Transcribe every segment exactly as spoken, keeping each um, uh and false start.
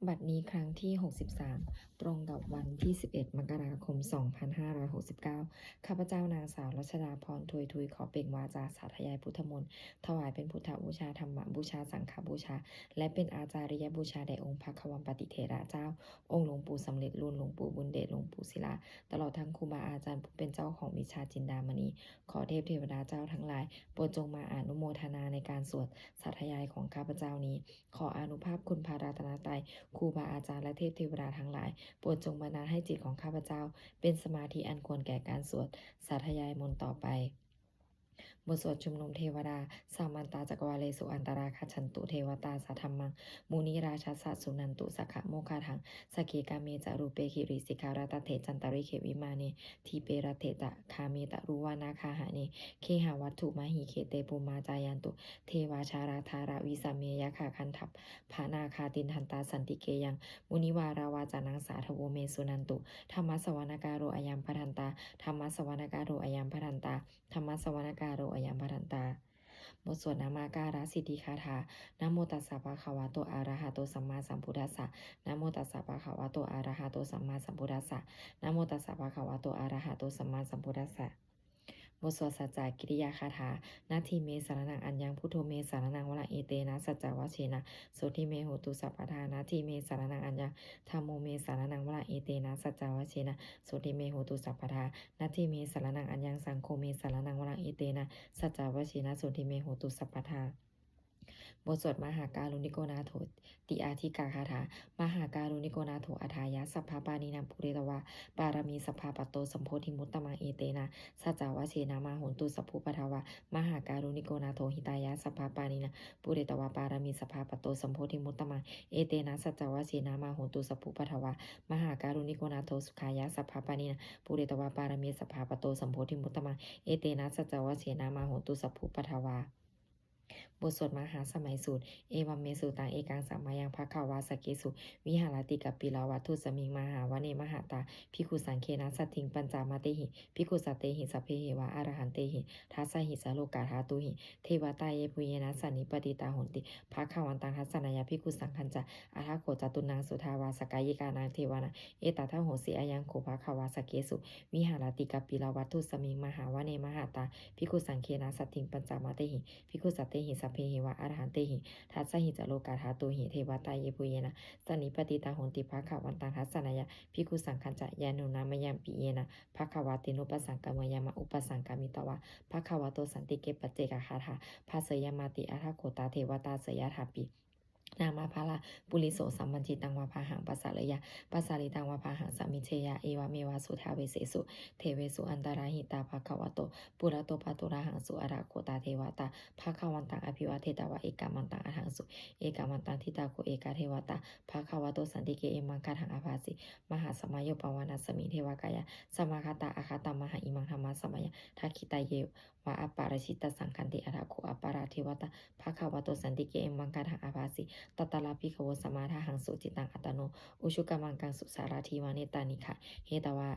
บัดนี้ครั้งที่ หกสิบสาม ตรงกับวันที่ สิบเอ็ด มกราคม สองพันห้าร้อยหกสิบเก้า ข้าพเจ้านางสาวรัชดาพร ทวยทุย ขอเปล่งวาจาสาธยายพุทธมนต์ ถวายเป็นพุทธบูชา ธรรมบูชา สังฆบูชา และเป็นอาจาริยบูชาแด่องค์พระควัมปติเถระเจ้า องค์หลวงปู่สำเร็จลุน หลวงปู่บุญเดช หลวงปู่ศิลา ตลอดทั้งครูบาอาจารย์ผู้เป็นเจ้าของวิชาจินดามณี ขอเทพเทวดาเจ้าทั้งหลาย โปรดจงมาอนุโมทนาในการสวดสาธยายของข้าพเจ้านี้ ขออานุภาพคุณพระรัตนตรัย ครูบาอาจารย์และเทพเทวดาทั้งหลาย โปรดจงบันดาลให้จิตของข้าพเจ้า เป็นสมาธิอันควรแก่การสวดสาธยายมนต์ต่อไป บทสวดชุมนุมเทวดา Samantā cakkavāḷesu atrāgacchantu devatā, saddhammaṃ munirājassa suṇantu saggamokkhadaṃ. Sagge kāme ca rūpe girisikharataṭe cantalikkhe vimāne, dīpe raṭṭhe ca gāme taruvanagahane gehavatthumhi khette, bhummā cāyantu devā jalathalavisame yakkhagandhabbanāgā, tiṭṭhantā santike yaṃ munivaravacanaṃ sādhavo me suṇantu. Dhammassavanakālo ayambhadantā. Dhammassavanakālo ayambhadantā. Dhammassavanakālo ayambhadantā. บทสวดนมการสิทธิคาถา Namo tassa bhagavato arahato sammāsambuddhassa. Namo tassa bhagavato arahato sammāsambuddhassa. Namo tassa bhagavato arahato sammāsambuddhassa. บทสวดสัจจกิริยาคาถา Natthi me saraṇaṃ aññaṃ, buddho me saraṇaṃ varaṃ, etena saccavajjena sotthi me hotu sabbadā. Natthi me saraṇaṃ aññaṃ, dhammo me saraṇaṃ varaṃ, etena saccavajjena sotthi me hotu sabbadā. Natthi me saraṇaṃ aññaṃ, saṅgho me saraṇaṃ varaṃ, etena saccavajjena sotthi me hotu sabbadā. บทสวดมหาการุณิโกนาโถติอาทิกาคาถา Mahākāruṇiko nātho atthāya sabbapāṇinaṃ, pūretvā pāramī sabbā patto sambodhimuttamaṃ, etena saccavajjena mā hontu sabbupaddavā. Mahākāruṇiko nātho hitāya sabbapāṇinaṃ, pūretvā pāramī sabbā patto sambodhimuttamaṃ, etena saccavajjena mā hontu sabbupaddavā. Mahākāruṇiko nātho sukhāya sabbapāṇinaṃ, pūretvā pāramī sabbā patto sambodhimuttamaṃ, etena saccavajjena mā hontu sabbupaddavā. บทสวดมหาสมัยสูตร Evaṃ me sutaṃ. Ekaṃ samayaṃ bhagavā sakkesu viharati kapilavatthusmiṃ mahāvane mahatā bhikkhusaṅghena saddhiṃ pañcamattehi bhikkhusatehi sabbeheva arahantehi. Dasahi ca lokadhātūhi devatā yebhuyyena sannipatitā honti bhagavantaṃ dassanāya bhikkhusaṅghañca. Atha kho catunnaṃ suddhāvāsakāyikānaṃ devānaṃ etadahosi: Ayaṃ kho bhagavā sakkesu viharati kapilavatthusmiṃ mahāvane mahatā bhikkhusaṅghena saddhiṃ pañcamattehi bhikkhusatehi sabbeheva arahantehi. Dasahi ca lokadhātūhi devatā yebhuyyena sannipatitā honti bhagavantaṃ dassanāya bhikkhusaṅghañca. Yannūna mayampi yena bhagavā tenupasaṅkameyyāma, upasaṅkamitvā bhagavato santike paccekagāthā bhāseyyāmāti. Atha kho tā devatā seyyathāpi nāma baḷā puriso sammiñjitaṃ vā bāhaṃ pasāreyya, pasāritaṃ vā bāhaṃ sammiñjeyya, evameva suddhāvāsesu devesu antarahitā bhagavato purato pāturahaṃsu. Atha kho tā devatā bhagavantaṃ abhivādetvā ekamantaṃ aṭṭhaṃsu. Ekamantaṃ ṭhitā kho ekā devatā bhagavato santike imaṃ gāthaṃ abhāsi: Mahāsamayo pavanasmiṃ, devakāyā samāgatā, āgatamha imaṃ dhammasamayaṃ, dakkhitāyeva aparājitasaṅghanti. Atha kho aparā devatā bhagavato santike imaṃ gāthaṃ abhāsi: Tatra bhikkhavo samādahaṃsu, cittaṃ attano ujukamakaṃsu, sārathīva nettāni gahetvā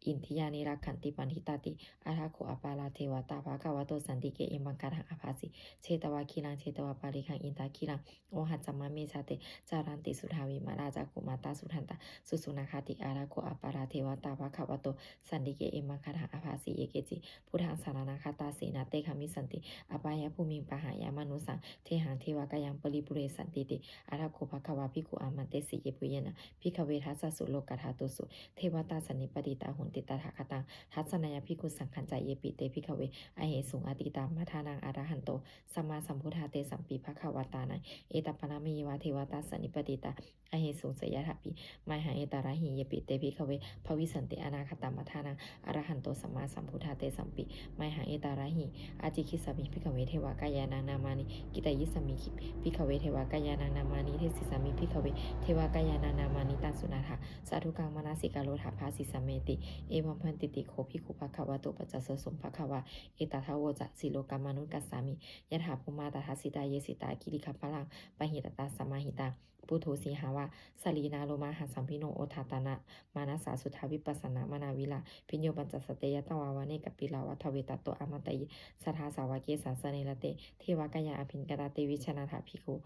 indriyāni rakkhanti paṇḍitāti. Atha kho aparā devatā bhagavato santike imaṃ gāthaṃ abhāsi: Chetvā khīlaṃ chetvā palighaṃ, indakhīlaṃ ohaccamanejā, te caranti suddhā vimalā, cakkhumatā sudantā susunāgāti. Atha kho aparā devatā bhagavato santike imaṃ gāthaṃ abhāsi: Ye keci buddhaṃ saraṇaṃ gatāse, na te gamissanti apāyabhūmiṃ, pahāya mānusaṃ dehaṃ, devakāyaṃ paripūressantīti. Atha kho bhagavā bhikkhū āmantesi: Yebhuyyena bhikkhave dasasu lokadhātūsu devatā sannipatitā honti tathāgataṃ dassanāya bhikkhusaṅghañca. Yepi te bhikkhave ahesuṃ atītamaddhānaṃ arahanto sammāsambuddhā, tesampi bhagavantānaṃ etaparamāyeva devatā sannipatitā ahesuṃ, seyyathāpi mayhaṃ etarahi. Yepi te bhikkhave bhavissanti anāgatamaddhānaṃ arahanto sammāsambuddhā, tesampi mayhaṃ etarahi. Ācikkhissāmi bhikkhave devakāyānaṃ nāmāni, kittayissāmi bhikkhave devakāyānaṃ nāmāni, desissāmi bhikkhave devakāyānaṃ nāmāni, taṃ suṇātha sādhukaṃ manasikarotha bhāsissāmīti. Evaṃ bhanteti kho bhikkhū bhagavato paccassosuṃ. Bhagavā etadavoca: Silokamanukassāmi, yattha bhummā tadassitā; ye sitā girigabbharaṃ, pahitattā samāhitā. Puthū sīhāva sallīnā, lomahaṃsābhisambhuno; odātamanasā suddhā, vippasannamanāvilā. Bhiyyo pañcasate ñatvā, vane kāpilavatthave; tato āmantayi satthā, sāvake sāsane rate. Devakāyā abhikkantā, te vijānātha bhikkhavo.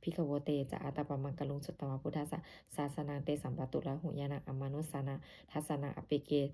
Bhikkhavo te ca ātappamakaruṃ sutvā buddhassa sāsanaṃ. Tesampāturahu ñāṇaṃ amanussāna dassanaṃ. Appeke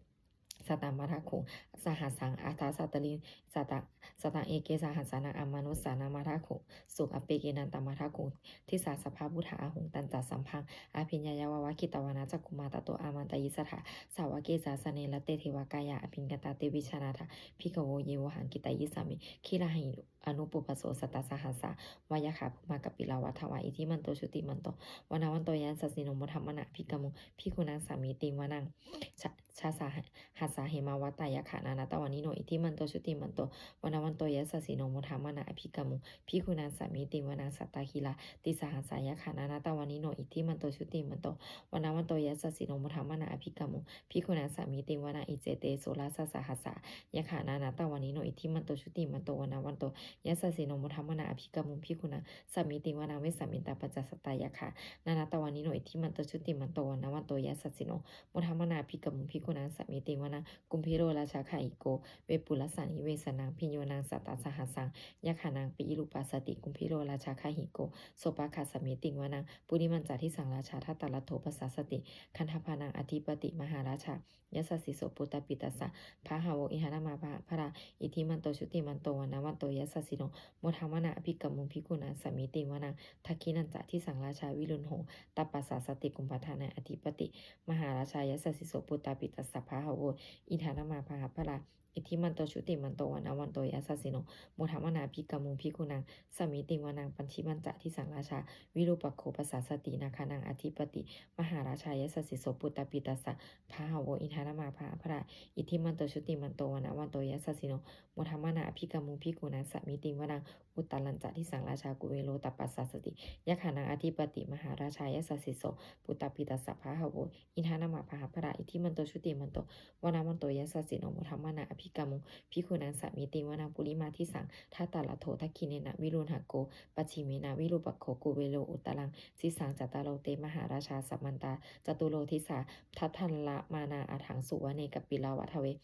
satamaddakkhuṃ sahassaṃ atha sattariṃ. Sata sataṃ eke sahassānaṃ amanussānamaddakkhū suṃ. Appekenantamaddakkhuṃ disā sabbā phuṭā ahuṃ. Tañca sabbaṃ abhiññāya vavakkhitvāna cakkhumā tato āmantayi satthā sāvake sāsane rate. Devakāyā abhikkantā te vijānātha bhikkhavo ye vohaṃ kittayissāmi. Girāhi anupubbaso sattasahassā va yakkhā bhummā kāpilavatthavā. Iddhimanto jutimanto vaṇṇavanto yasassino modamānā abhikkāmuṃ bhikkhūnaṃ samitiṃ vanaṃ. Cha- chasahassā hemavatā yakkhā nānattavaṇṇino iddhimanto jutimanto vaṇṇavanto yasassino modamānā abhikkāmuṃ bhikkhūnaṃ samitiṃ vanaṃ. Sātāgirā tisahassā yakkhā nānattavaṇṇino iddhimanto jutimanto vaṇṇavanto yasassino modamānā abhikkāmuṃ bhikkhūnaṃ samitiṃ vanaṃ. Iccete soḷasasahassā yakkhā nānattavaṇṇino iddhimanto jutimanto vaṇṇavanto yasassino modamānā abhikkāmuṃ bhikkhūnaṃ samitiṃ vanaṃ. Vessāmittā pañcasatā yakkhā nānattavaṇṇino iddhimanto jutimanto vaṇṇavanto yasassino modamānā abhikkāmuṃ bhikkhūnaṃ samitiṃ vanaṃ. Kumbhīro rājagahiko vepullassa nivesanaṃ bhiyyo naṃ satasahassaṃ yakkhānaṃ payirupāsati. Kumbhīro rājagahiko sopāga samitiṃ vanaṃ. Purimañca disaṃ rājā dhataraṭṭho pasāsati gandhabbānaṃ ādhipati mahārājā yasassi so. Puttāpi tassa bahavo indanāmā mahabbalā iddhimanto jutimanto vaṇṇavanto yasassino modamānā abhikkāmuṃ bhikkhūnaṃ samitiṃ vanaṃ. Dakkhiṇañca disaṃ rājā virūḷho tappasāsati kumbhaṇḍānaṃ ādhipati mahārājā yasassi so. Puttāpi tassa bahavo indanāmā mahabbalā iddhimanto jutimanto vaṇṇavanto yasassino modamānā abhikkāmuṃ bhikkhūnaṃ samitiṃ vanaṃ. Pacchimañca disaṃ rājā virūpakkho pasāsati nāgānaṃ ādhipati mahārājā yasassi so. Puttāpi tassa bahavo indanāmā mahabbalā iddhimanto jutimanto vaṇṇavanto yasassino modamānā abhikkāmuṃ bhikkhūnaṃ samitiṃ vanaṃ. Uttarañca disaṃ rājā kuvero tappasāsati yakkhānaṃ ādhipati mahārājā yasassi so. Puttāpi tassa bahavo indanāmā mahabbalā iddhimanto jutimanto vaṇṇavanto yasassino modamānā abhikkāmuṃ bhikkhūnaṃ samitiṃ vanaṃ. Purimadisaṃ dhataraṭṭho dakkhiṇena virūḷhako pacchimena virūpakkho kuvero uttaraṃ disaṃ. Cattāro te mahārājā samantā caturo disā daddallamānā aṭṭhaṃsu vane kāpilavatthave.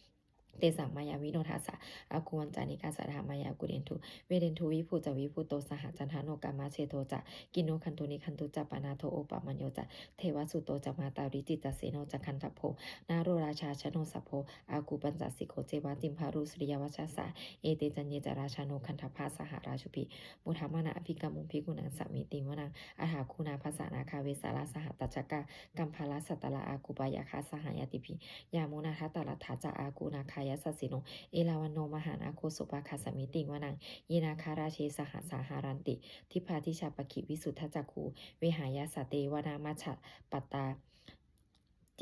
Tesaṃ māyāvino dāsā āgū vañcanikā saṭhā māyā kuṭeṇḍu veṭeṇḍu. Viṭū ca viṭuṭo saha candano kāmaseṭṭho ca kinnughaṇḍu nighaṇḍu ca panādo opamañño ca devasūto ca mātali cittaseno ca gandhabbo naḷo rājā janosabho āgū pañcasikho ceva timbarū suriyavacchasā. Ete caññe ca rājāno gandhabbā saha rājubhi modamānā abhikkāmuṃ bhikkhūnaṃ samitiṃ vanaṃ. Athāgū nābhasā nāgā vesālā sahatacchakā kambalassatarā āgū pāyāgā saha ñātibhi. Yāmunā dhataraṭṭhā ca āgū nāgā yasassino erāvaṇo mahānāgo sopāga samitiṃ vanaṃ. Ye nāgarāje sahasā haranti dibbā dijā pakkhi visuddhacakkhū vehāyasā te vanamajjhapattā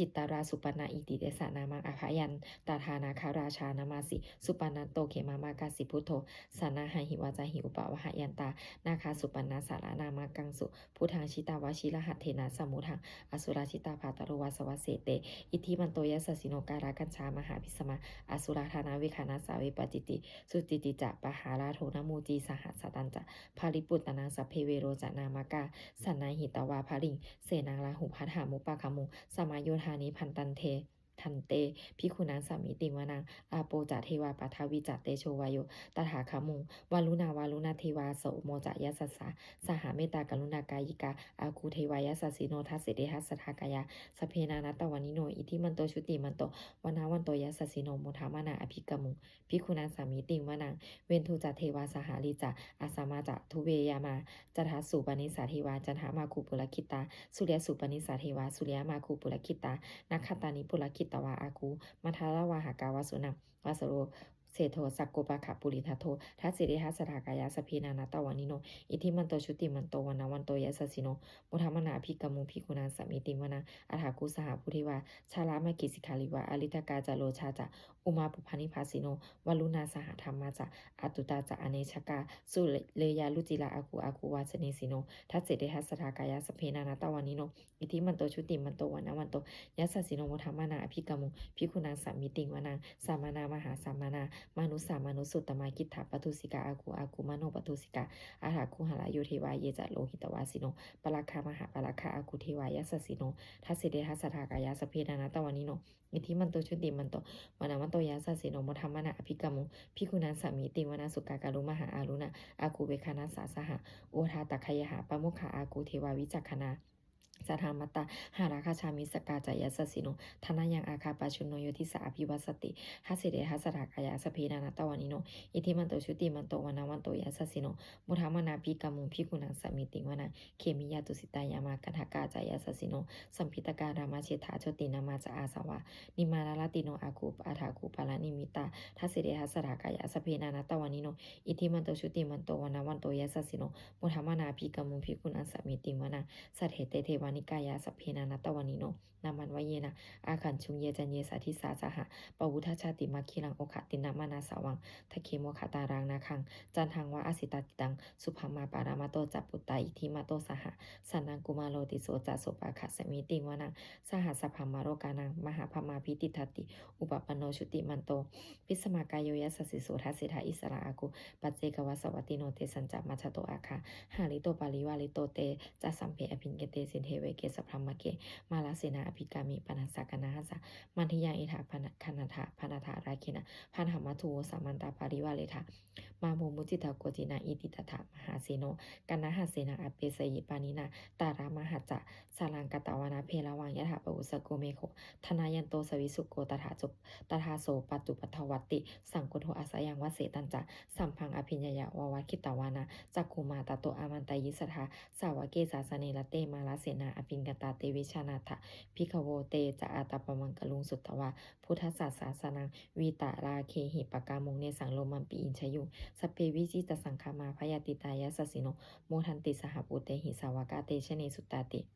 citrā supaṇṇā iti tesa nāmaṃ. Abhayantadā nāgarājānamāsi supaṇṇato khemamakāsi buddho. Saṇhāhi vācāhi upavhayantā nāgā supaṇṇā saraṇamakaṃsu buddhaṃ. Jitā vajirahatthena samuddaṃ asurā sitā bhātaro vāsavassete iddhimanto yasassino. Kālakañjā mahābhismā asurā dānaveghasā vepacitti sucitti ca pahārādo namucī saha. Satañca baliputtānaṃ sabbe verocanāmakā sannayhitvā baliṃ senaṃ rāhubhaddamupāgamuṃ samayodāni bhaddante bhikkhunaṃ samitiṃ vanaṃ. Āpo ca devā paṭhavī ca tejo vāyo tadāgamuṃ varuṇā vāruṇā devā somo ca yasasā saha. Mettākaruṇākāyikā āgū devā yasassino dasete dasadhā kāyā sabbe nānattavaṇṇino iddhimanto jutimanto vaṇṇavanto yasassino modamānā abhikkāmuṃ bhikkhunaṃ samitiṃ vanaṃ. Veṇḍū ca devā sahalī ca asamā ca duve yamā candassūpanisā devā candamāgū purakkhitā. Suriyassūpanisā devā suriyamāgū purakkhitā nakkhattāni purakkhitvā āgū mandavalāhakā vasūnaṃ vāsavo seṭṭho sakkopāga purindado. Dasete dasadhā kāyā sabbe nānattavaṇṇino iddhimanto jutimanto vaṇṇavanto yasassino modamānā abhikkāmuṃ bhikkhunaṃ samitiṃ vanaṃ. Athāgū sahabhū devā jalamaggisikhāriva ariṭṭhakā ca rojā ca ummāpupphanibhāsino varuṇā sahadhammā ca accutā ca anejakā sūleyyarucirā āgū āgū vāsavanesino. Dasete dasadhā kāyā sabbe nānattavaṇṇino iddhimanto jutimanto vaṇṇavanto yasassino modamānā abhikkāmuṃ bhikkhunaṃ samitiṃ vanaṃ. Samānā mahāsamānā Mānusā mānusuttamā khiḍḍāpadūsikā āgū āgū manopadūsikā. Athāgū harayo devā ye ca lohitavāsino, pāragā mahāpāragā āgū devā yasassino. Dasete dasadhā kāyā sabbe nānattavaṇṇino, iddhimanto jutimanto vaṇṇavanto yasassino, modamānā abhikkāmuṃ bhikkhūnaṃ samitiṃ vanaṃ. Sukkā karumhā aruṇā āgū veghanasā saha, odātagayhā pāmokkhā āgū devā vicakkhaṇā. Sadāmattā hāragajā missakā ca yasassino, thanayaṃ āgā pajjunno yo disā abhivassati. Dasete dasadhā kāyā sabbe nānattavaṇṇino, iddhimanto jutimanto vaṇṇavanto yasassino, modamānā abhikkāmuṃ bhikkhūnaṃ samitiṃ vanaṃ. Khemiyā tusitā yāmā kaṭṭhakā ca yasassino, lambitakā lāmaseṭṭhā jotināmā ca āsavā, nimmānaratino āgū athāgū paranimmitā. Dasete dasadhā kāyā sabbe nānattavaṇṇino, iddhimanto jutimanto vaṇṇavanto yasassino, modamānā abhikkāmuṃ bhikkhūnaṃ samitiṃ vanaṃ. Saṭṭhete devanikāyā sabbe nānattavaṇṇino, nāmanvayena āgañchuṃ ye caññe sadisā saha. Pavutthajātimakkhīlaṃ oghatiṇṇamanāsavaṃ, dakkhemoghataraṃ nāgaṃ candaṃva asitātitaṃ. Subrahmā paramatto ca puttā iddhimato saha, sanaṅkumāro tisso ca sopāga samitiṃ vanaṃ. Sahassabrahmalokānaṃ mahābrahmābhitiṭṭhati, upapanno jutimanto bhismākāyo yasassi so. Dasettha issarā āgū paccekavasavattino, tesañca majjhato āgā hārito parivārito. Te ca sabbe abhikkante sinde viveke sabrahmake, mārasenā abhikkāmi passa kaṇhassa mandiyaṃ. Etha gaṇhatha bandhatha rāgena bandhamatthu vo, samantā parivāretha mā vo muñcittha koci naṃ. Iti tattha mahāseno kaṇhasenaṃ apesayi, pāṇinā talamāhacca saraṃ katvāna bheravaṃ. Yathā pāvussako megho thanayanto savijjuko, tadā so tadā so paccudāvatti saṅkuddho asayaṃvase. Tañca sabbaṃ abhiññāya vavakkhitvāna cakkhumā, tato āmantayi satthā sāvake sāsane rate. Mārasenā abhikkantā te vijānātha bhikkhavo, te ca ātappamakaruṃ sutvā buddhassa sāsanaṃ. Vītarāgehi pakkāmuṃ nesaṃ lomampi iñjayuṃ. Sabbe vijitasaṅgāmā bhayātītā yasassino, modanti saha bhūtehi sāvakā te janesutāti.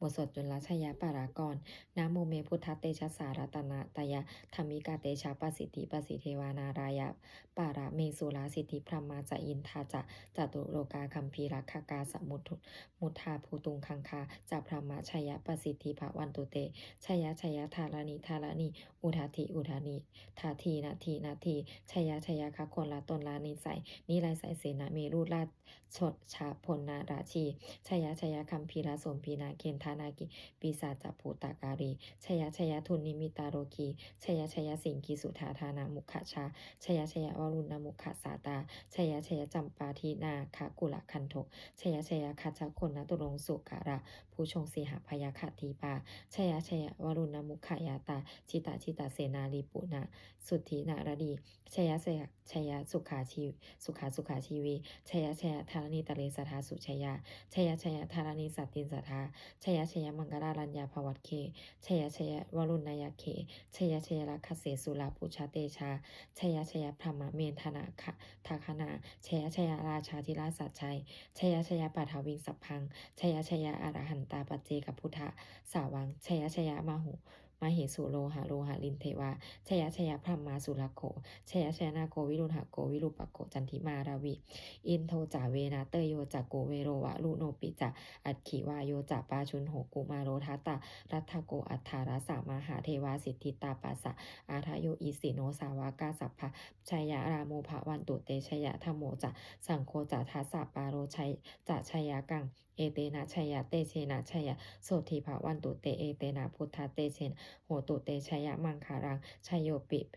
บทสวดจุลชยปรากรณ์ Namo me buddhatejasā ratanattayadhammikā, tejapasiddhi pasīdevā nārāyaparamesurā, siddhibrahmā ca indā ca catulokā gambhīrakkhakā, samuddā bhūtuṃ gaṅgā ca brahmajayapasiddhi bhavantu te. Jaya jaya dharaṇi dharaṇī udadhi udadhī, dādhī nadī nadī, jaya jaya gagonlatonlanisai niraisaisena merurā jabonarajī, jaya jaya gambhīrasombhī nāgendanāgī pisācabhūtakālī, jaya jaya dunnimittarogī, jaya jaya siṅgīsudādānamukhajā, jaya jaya varuṇamukhasātrā, jaya jaya campādināgakulagantho, jaya jaya gajagonnaturaṅga sukarabhujaṅga sīhabyagghadīpā, jaya jaya varuṇamukhayātrā jita jita senārī puna suddhi naradī, jaya jaya jaya sukhā jī- sukhā sukhā jīvī, jaya jaya dharaṇītale sadā sujayā, jaya jaya dharaṇī santin sadā, jaya jaya maṅkarājaraññā bhavagge, jaya jaya varuṇayakkhe, jaya jaya rakkhase surabhujatejā, jaya jaya brahmamendagaṇā, jaya jaya rājādhirājasājjai, jaya jaya paṭhaviṃ sabbaṃ, jaya jaya arahantā paccekabuddhasāvaṃ, jaya jaya mahu mahesuro haro harindevā, jaya jaya brahmā surakkho, jaya jaya nāgo viruḷhako virūpakkho candimā ravi, indo ca venateyyo ca kuvero varuṇopi ca, aggi vāyo ca pājuṇho kumāro dhataraṭṭhako, aṭṭhārasa mahādevā siddhitāpasa-ādayo, isino sāvakā sabbā jayarāmo bhavantu te. Jayadhammo ca saṅgho ca dasapālo jay- ca jayakaṃ, etena jayatejena jayasotthī bhavantu te. Etena buddhatejena hotu te jayamaṅgalaṃ. Jayopi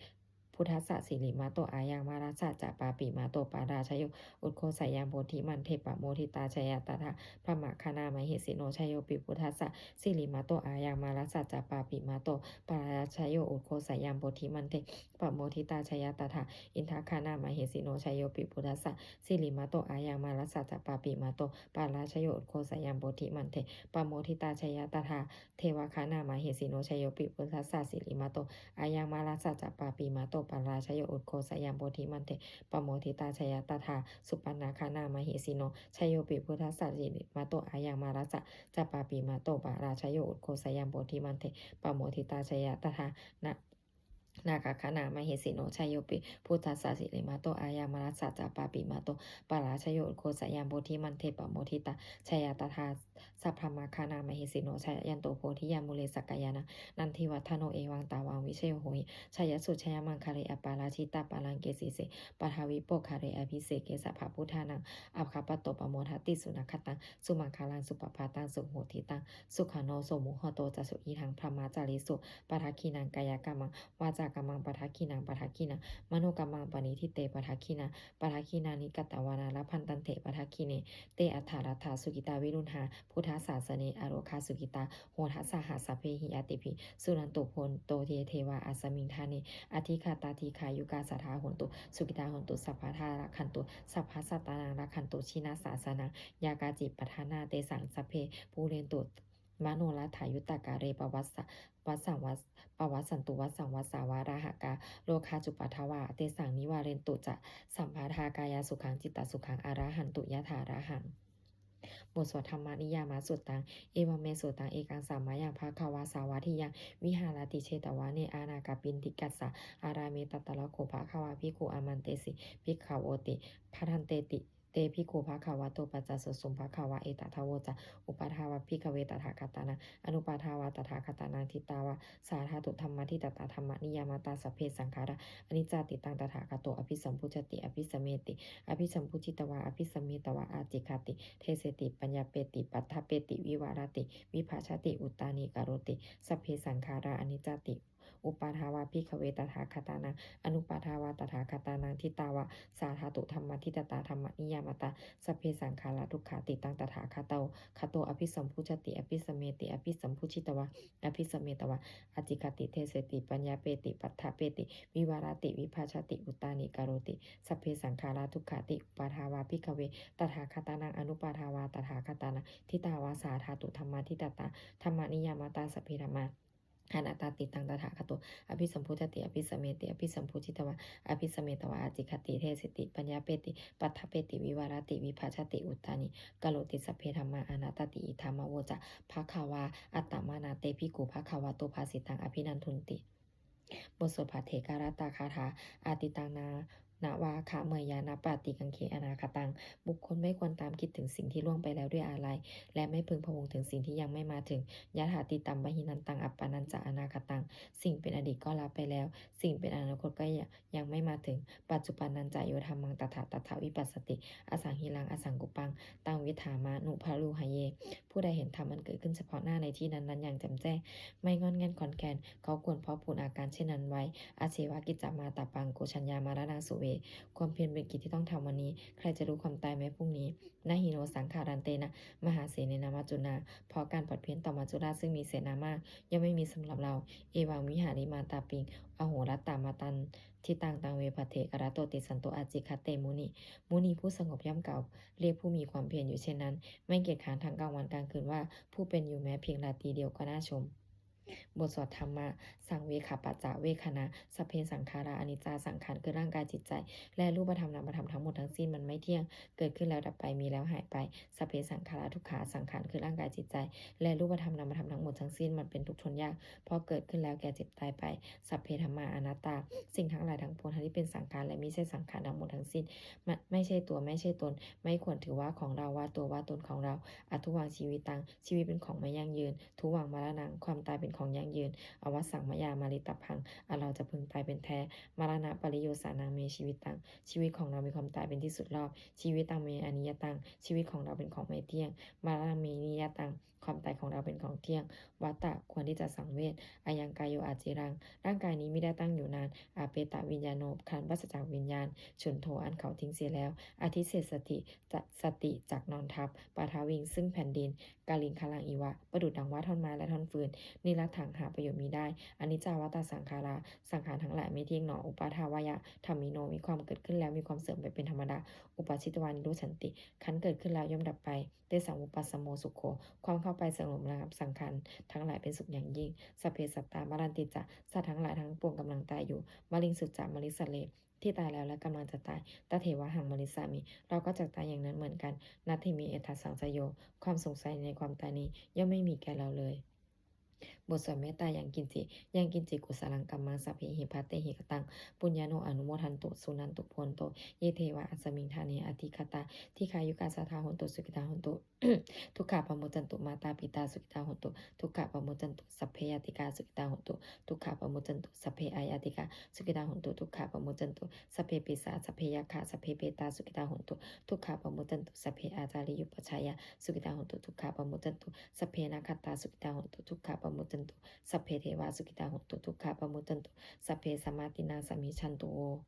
buddhassa sirīmato ayaṃ, mārassa ca pāpimato parājayo, ugghosayaṃ bodhimaṇḍe pamoditā, jaya tadā brahmagaṇā mahesino. Jayopi buddhassa sirīmato ayaṃ, mārassa ca pāpimato parājayo, ugghosayaṃ bodhimaṇḍe pamoditā, jaya tadā indagaṇā mahesino. Jayopi buddhassa sirīmato ayaṃ, mārassa ca pāpimato parājayo, ugghosayaṃ bodhimaṇḍe pamoditā, jaya tadā devagaṇā mahesino. Jayopi buddhassa sirīmato ayaṃ, mārassa ca pāpimato parājayo, ugghosayaṃ bodhimaṇḍe pamoditā, jaya tadā supaṇṇagaṇā mahesino. Jayopi buddhassa sirīmato ayaṃ, mārassa ca pāpimato parājayo, ugghosayaṃ bodhimaṇḍe pamoditā, jaya tadā na- nāgagaṇā mahesino. Jayopi buddhassa sirīmato ayaṃ, mārassa ca pāpimato parājayo. Ugghosayuṃ bodhimaṇḍe pamoditā, jaya tadā sabrahmagaṇā mahesino. Jayanto bodhiyā mūle sakyānaṃ nandivaḍḍhano, evaṃ tvaṃ vijayo hohi jayassu jayamaṅgale. Aparājitapallaṅke sīse paṭhavipokkhare, abhiseke sabbabuddhānaṃ aggappatto pamodati. Sunakkhattaṃ sumaṅgalaṃ supabhātaṃ suhuṭṭhitaṃ, sukhaṇo sumuhutto ca suyiṭṭhaṃ brahmacārisu. Padakkhiṇaṃ kāyakammaṃ vācākammaṃ padakkhiṇaṃ, padakkhiṇaṃ manokammaṃ paṇidhī te padakkhiṇā. Padakkhiṇāni katvāna labhantatthe padakkhiṇe. Te atthaladdhā sukhitā viruḷhā buddhasāsane, arogā sukhitā hotha saha sabbehi ñātibhi. Suṇantu bhonto ye devā asmiṃ ṭhāne adhigatā, dīghāyukā sadā hontu, sukhitā hontu sabbadā. Rakkhantu sabbasattānaṃ rakkhantu jinasāsanaṃ. Yā kāci patthanā tesaṃ sabbe pūrentu manorathā. Yuttakāle pavassa vassaṃ vas pavassantu vassaṃ vassā valāhakā, rogā cupaddavā tesaṃ nivārentu ca sabbadā. Kāyasukhaṃ cittasukhaṃ arahantu yathārahaṃ. บทสวด Dhammaniyāmasuttaṃ. Evaṃ me sutaṃ. Ekaṃ samayaṃ bhagavā sāvatthiyaṃ viharati jetavane anāthapiṇḍikassa ārāme. Tatra kho bhagavā bhikkhū āmantesi bhikkhavoti. Bhadanteti te bhikkhū bhagavato paccassosuṃ. Bhagavā etadavoca. Uppādā vā bhikkhave tathāgatānaṃ anuppādā vā tathāgatānaṃ, ṭhitāva sā dhātu dhammaṭṭhitatā dhammaniyāmatā: sabbe saṅkhārā aniccāti. Taṃ tathāgato abhisambujjhati abhisameti. Abhisambujjhitvā abhisametvā ācikkhati deseti paññapeti paṭṭhapeti vivarati vibhajati uttānīkaroti: sabbe saṅkhārā aniccāti. Uppādā vā bhikkhave tathāgatānaṃ anuppādā vā tathāgatānaṃ, ṭhitāva sā dhātu dhammaṭṭhitatā dhammaniyāmatā: sabbe saṅkhārā dukkhāti. Taṃ tathāgato gato abhisambujjhati abhisameti. Abhisambujjhitvā abhisametvā ācikkhati deseti paññapeti paṭṭhapeti vivarati vibhajati uttānīkaroti: sabbe saṅkhārā dukkhāti. Uppādā vā bhikkhave tathāgatānaṃ anuppādā vā tathāgatānaṃ, ṭhitāva sā dhātu dhammaṭṭhitatā dhammaniyāmatā: sabbe dhammā anattāti. Taṃ tathāgato abhisambujjhati abhisameti. Abhisambujjhitvā abhisametvā ācikkhati deseti paññapeti paṭṭhapeti vivarati vibhajati uttānīkaroti: sabbe dhammā anattāti. Idamavoca bhagavā. Attamanā te bhikkhū bhagavato bhāsitaṃ abhinandunti. บทสวดภัทเทกรัตตคาถา Atītaṃ nānvāgameyya nappaṭikaṅkhe anāgataṃ. บุคคลไม่ควรตามคิดถึงสิ่งที่ล่วงไปแล้วด้วยอาลัย และไม่พึงพะวงถึงสิ่งที่ยังไม่มาถึง Yadatītampahīnantaṃ appattañca anāgataṃ. สิ่งเป็นอดีตก็ละไปแล้ว สิ่งเป็นอนาคตก็ยังไม่มาถึง Paccuppannañca yo dhammaṃ tattha tattha vipassati asaṃhiraṃ asaṅkuppaṃ taṃ viddhā manubrūhaye. ผู้ใดเห็นธรรมอันเกิดขึ้นเฉพาะหน้าในที่นั้นๆ อย่างแจ่มแจ้ง ไม่ง่อนแง่นคลอนแคลน เขาควรเพาะพูนอาการเช่นนั้นไว้ Ajjeva kiccamātappaṃ ko jaññā maraṇaṃ suve. ความเพียรเป็นกิจที่ต้องทำวันนี้ ใครจะรู้ความตายแม้พรุ่งนี้ Na hi no saṅgarantena mahāsenena maccunā. เพราะการผัดเพี้ยนต่อมัจจุราชซึ่งมีเสนามาก ย่อมไม่มีสำหรับเรา Evaṃ vihārimātāpiṃ ahorattamatanditaṃ taṃ ve bhaddekarattoti santo ācikkhate muni. มุนีผู้สงบย่อมกล่าวเรียกผู้มีความเพียรอยู่เช่นนั้น ไม่เกียจคร้านทั้งกลางวันกลางคืนว่า ผู้เป็นอยู่แม้เพียงราตรีเดียวก็น่าชม บทสวดธัมมสังเวคปัจจเวกขณา Sabbe saṅkhārā aniccā. สังขารคือร่างกายจิตใจ และรูปธรรมนามธรรมทั้งหมดทั้งสิ้นมันไม่เที่ยง เกิดขึ้นแล้วดับไป มีแล้วหายไป Sabbe saṅkhārā dukkhā. สังขารคือร่างกายจิตใจ และรูปธรรมนามธรรมทั้งหมดทั้งสิ้นมันเป็นทุกข์ทนยาก เพราะเกิดขึ้นแล้วแก่เจ็บตายไป Sabbe dhammā anattā. สิ่งทั้งหลายทั้งปวงทั้งที่เป็นสังขารและมิใช่สังขารทั้งหมดทั้งสิ้น มันไม่ใช่ตัวไม่ใช่ตน ไม่ควรถือว่าของเรา ว่าตัวว่าตนของเรา Adhuvaṃ jīvitaṃ. ชีวิตเป็นของไม่ยั่งยืน Dhuvaṃ maraṇaṃ. ความตายเป็นของยั่งยืน Avassaṃ mayā maritabbaṃ. อันเราจะพึงตายเป็นแท้ Maraṇapariyosānaṃ me jīvitaṃ. ชีวิตของเรามีความตายเป็นที่สุดรอบ Jīvitaṃ me aniyataṃ. ชีวิตของเราเป็นของไม่เที่ยง Maraṇaṃ me niyataṃ. ความตายของเราเป็นของเที่ยง Vata. ควรที่จะสังเวช Ayaṃ kāyo aciraṃ. ร่างกายนี้มิได้ตั้งอยู่นาน Apetaviññāṇo. ครั้นปราศจากวิญญาณ Chuḍḍho. อันเขาทิ้งเสียแล้ว Adhisessati. จะ sati. จักนอนทับ Paṭhaviṃ. ซึ่งแผ่นดิน Kaliṅgaraṃ iva. ประดุจดังว่าท่อนไม้และท่อนฟืน Niratthaṃ. หาประโยชน์มิได้ Aniccā vata saṅkhārā. สังขารทั้งหลายไม่เที่ยงหนอ Uppādavayadhammino. มีความเกิดขึ้นแล้วมีความเสื่อมไปเป็นธรรมดา Uppajjitvā nirujjhanti. ครั้นเกิดขึ้นแล้วย่อมดับไป Tesaṃ vūpasamo sukho. ความเข้าไปสงบระงับสังขารทั้งหลายเป็นสุขอย่างยิ่ง Sabbe sattā maranti ca. สัตว์ทั้งหลายทั้งปวงกำลังตายอยู่ Mariṃsu ca marissare. ที่ตายแล้วและกำลังจะตาย Tathevāhaṃ marissāmi. เราก็จักตายอย่างนั้นเหมือนกัน Natthi me ettha saṃsayo. ความสงสัยในความตายนี้ย่อมไม่มีแก่เราเลย บทสวดเมตตายังกินจิ Yaṅkiñci kusalaṃ kammaṃ sabbehi bhavantehi kataṃ puññaṃ no anumodantu suṇantu bhonto ye devā asmiṃ ṭhāne adhigatā dīghāyukā sadā hontu sukhitā hontu dukkhā pamuccantu. Mātā pitā sukhitā hontu dukkhā pamuccantu. Sabbe ñātikā sukhitā hontu dukkhā pamuccantu. Sabbe aññātikā sukhitā hontu dukkhā pamuccantu. Sabbe pisā sabbe yakkhā sabbe petā sukhitā hontu dukkhā pamuccantu. Sabbe ācariyupajjhāyā sukhitā hontu dukkhā pamuccantu. Sabbe nakkhattā sukhitā hontu dukkhā pamuccantu. Sabbe devā sukhitā hontu dukkhā pamuccantu. Sabbe sampattīnaṃ samijjhantu.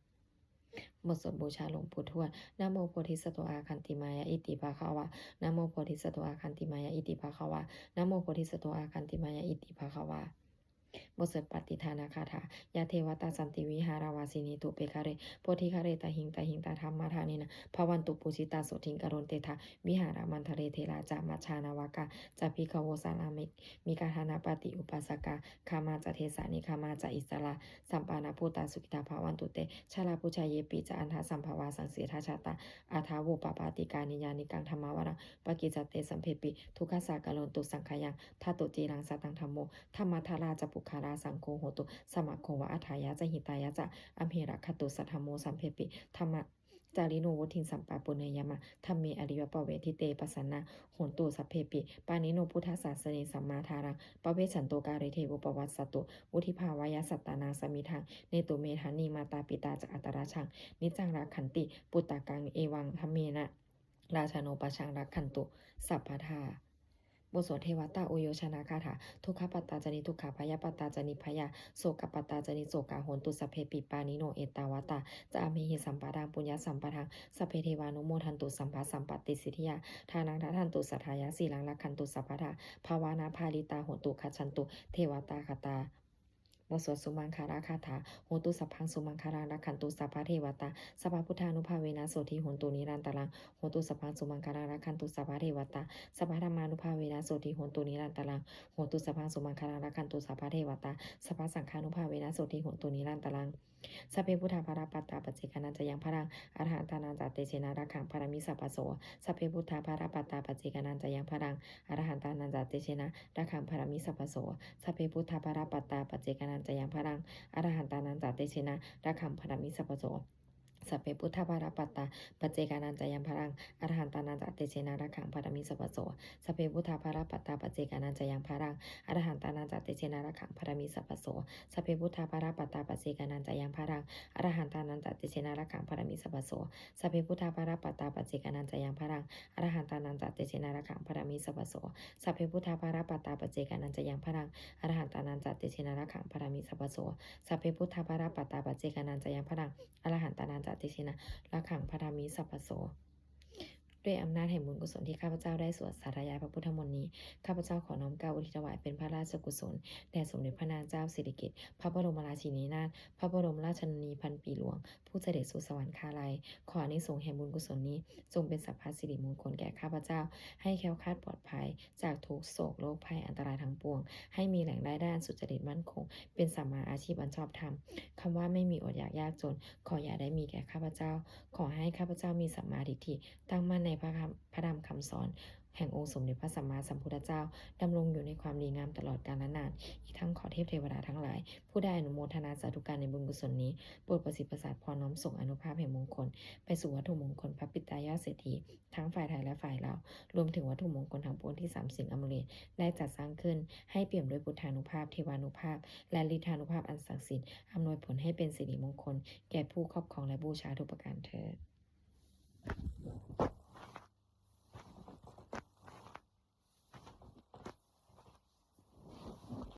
บทสวดบูชาหลวงปู่ทวด Namo bodhisatto āgantimāya iti bhagavā. Namo bodhisatto āgantimāya iti bhagavā. Namo bodhisatto āgantimāya iti bhagavā. บทสวดปัตติทานคาถา Yā devatā santi vihāravāsinī thūpe ghare bodhighare tahiṃ tahiṃ tā dhammadānena bhavantu pūjitā sotthiṃ karontedha vihāramaṇḍale. Therā ca majjhā navakā ca bhikkhavo sārāmikā dānapatī upāsakā gāmā ca desā nigamā ca issarā sappāṇabhūtā sukhitā bhavantu te. Jalābujā yepi ca aṇḍasambhavā saṃsedajātā athavopapātikā niyyānikaṃ dhammavaraṃ paṭicca te sabbepi dukkhassa karontu saṅkhayaṃ. Ṭhātu ciraṃ sataṃ dhammo dhammaddharā ca puggalā saṅgho hotu samaggo va atthāya ca hitāya ca. Amhe rakkhatu saddhammo sabbepi dhammacārino vuḍḍhiṃ sampāpuṇeyyāma dhamme ariyappavedite. Pasannā hontu sabbepi pāṇino buddhasāsane sammā dhāraṃ pavecchanto kāle devo pavassatu. Vuḍḍhibhāvāya sattānaṃ samiddhaṃ netu medaniṃ mātā pitā ca atrajaṃ niccaṃ rakkhanti puttakaṃ evaṃ dhammena rājāno pajaṃ rakkhantu sabbadā. บทสวดเทวตาอุยโยชนคาถา Dukkhappattā ca niddukkhā bhayappattā ca nibbhayā sokappattā ca nissokā hontu sabbepi pāṇino. Ettāvatā ca amhehi sambhataṃ puññasampadaṃ sabbe devānumodantu sabbasampattisiddhiyā. Dānaṃ dadantu saddhāya sīlaṃ rakkhantu sabbadā bhāvanābhāritā hontu gacchantu devatāgatā. บทสวดสุมังคลคาถา Hotu sabbaṃ sumaṅgalaṃ rakkhantu sabbadevatā sabbabuddhānubhāvena sotthī hontu nirantaraṃ. Hotu sabbaṃ sumaṅgalaṃ rakkhantu sabbadevatā sabbadhammānubhāvena sotthī hontu nirantaraṃ. Hotu sabbaṃ sumaṅgalaṃ rakkhantu sabbadevatā sabbasaṅghānubhāvena sotthī hontu nirantaraṃ. Sabbe buddhā balappattā paccekānañca yaṃ balaṃ arahantānañca tejena rakkhaṃ bandhāmi sabbaso. Sabbe buddhā balappattā paccekānañca yaṃ balaṃ arahantānañca tejena rakkhaṃ bandhāmi sabbaso. Sabbe buddhā balappattā paccekānañca yaṃ balaṃ arahantānañca tejena rakkhaṃ bandhāmi sabbaso. Sabbe buddhā balappattā paccekānañca yaṃ balaṃ arahantānañca tejena rakkhaṃ bandhāmi sabbaso. Sabbe buddhā balappattā paccekānañca yaṃ balaṃ arahantānañca tejena rakkhaṃ bandhāmi sabbaso. Sabbe buddhā balappattā paccekānañca yaṃ balaṃ arahantānañca tejena rakkhaṃ bandhāmi sabbaso. Sabbe buddhā balappattā paccekānañca yaṃ balaṃ arahantānañca tejena rakkhaṃ bandhāmi sabbaso. Sabbe buddhā balappattā paccekānañca yaṃ balaṃ arahantānañca tejena rakkhaṃ bandhāmi sabbaso. Sabbe buddhā balappattā paccekānañca yaṃ balaṃ arahantānañca tejena rakkhaṃ bandhāmi sabbaso. ด้วยอำนาจแห่งบุญกุศลที่ข้าพเจ้าได้สวดสาธยายพระพุทธมนต์นี้ ข้าพเจ้าขอน้อมเกล้าอุทิศถวายเป็นพระราชกุศลแด่สมเด็จพระนางเจ้าสิริกิติ์ พระบรมราชินีนาถ พระบรมราชชนนีพันปีหลวง ผู้เสด็จสู่สวรรคาลัย ขออานิสงส์แห่งบุญกุศลนี้ จงเป็นสัพพสิริมงคลแก่ข้าพเจ้า ให้แคล้วคลาดปลอดภัยจากทุกข์โศกโรคภัยอันตรายทั้งปวง ให้มีแหล่งรายได้อันสุจริตมั่นคง เป็นสัมมาอาชีพอันชอบธรรม คำว่าไม่มีอดอยากยากจน ขออย่าได้มีแก่ข้าพเจ้า ขอให้ข้าพเจ้ามีสัมมาทิฏฐิ ตั้งมั่นในพระคำ พระธรรมคำสอน แห่งองค์สมเด็จพระสัมมาสัมพุทธเจ้า ดำรงอยู่ในความดีงามตลอดกาลนาน อีกทั้งขอเทพเทวดาทั้งหลาย ผู้ได้อนุโมทนาสาธุการในบุญกุศลนี้ โปรดประสิทธิ์ประสาทพรน้อมส่งอานุภาพแห่งมงคล ไปสู่วัตถุมงคลพระปิดตายอดเศรษฐี ทั้งฝ่ายไทยและฝ่ายลาว รวมถึงวัตถุมงคลทั้งปวงที่สามสิงห์อมฤตได้จัดสร้างขึ้น ให้เปี่ยมด้วยพุทธานุภาพ เทวานุภาพ และฤทธานุภาพอันศักดิ์สิทธิ์ อำนวยผลให้เป็นสิริมงคล แก่ผู้ครอบครองและบูชาทุกประการเทอญ